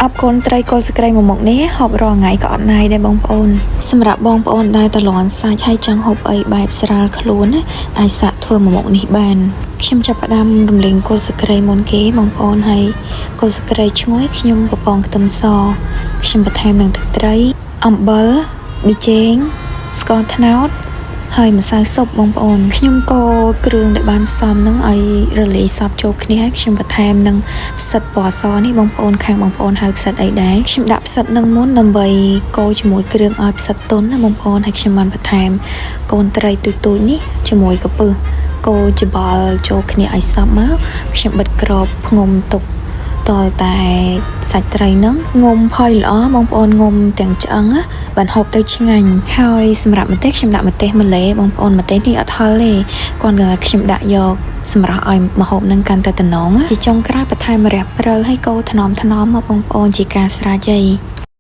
អបកូនត្រីគល់ស្ក្រីមួយមុខនេះហូបរាល់ថ្ងៃក៏អត់ណាយដែរបងប្អូនសម្រាប់បងប្អូនដែលតលន់សាច់ហើយចង់ហូបអីបែបស្រាលខ្លួនណាអាចសាកធ្វើមួយមុខនេះបានខ្ញុំចាប់ផ្ដើមរំលីងគល់ស្ក្រីមុនគេបងប្អូនហើយគល់ស្ក្រីឈ្ងុយខ្ញុំបំពងខ្ទឹមសខ្ញុំបន្ថែមនឹងទឹកត្រីអំបិលប៊ីចេងស្ករត្នោតហើយម្សៅស៊ុបបងប្អូនខ្ញុំកូរគ្រឿងដែលបានផ្សំនឹងឲ្យរលាយសព្វចូលគ្នាហើយខ្ញុំបន្ថែមនឹងផ្សិតពណ៌សនេះបងប្អូនខាងបងប្អូនហៅផ្សិតអីដែរខ្ញុំដាក់ផ្សិតនឹងមុនដើម្បីកូរជាមួយគ្រឿងឲ្យផ្សិតទន់ណាបងប្អូនហើយខ្ញុំបានបន្ថែមកូនត្រីទូចៗនេះជាមួយកពឹសកូរច្បល់ចូលគ្នាឲ្យសព្វមកខ្ញុំបិទក្របផ្ងំទុកតលតែសាច់ត្រីហ្នឹងងុំផុយល្អបងប្អូនងុំទាំងឆ្អឹងណាបានហូបទៅឆ្ងាញ់ហើយសម្រាប់ម្ទេសខ្ញុំដាក់ម្ទេសម្លេបងប្អូនម្ទេសនេះអត់ហឹរទេគ្រាន់តែខ្ញុំដាក់យកសម្រាប់ឲ្យម្ហូបហ្នឹងកាន់តែតំណងជាចុងក្រោយបន្ថែមម្រះព្រៅហើយកូរថ្នមថ្នមមកបងប្អូនជាការស្រេចឯង។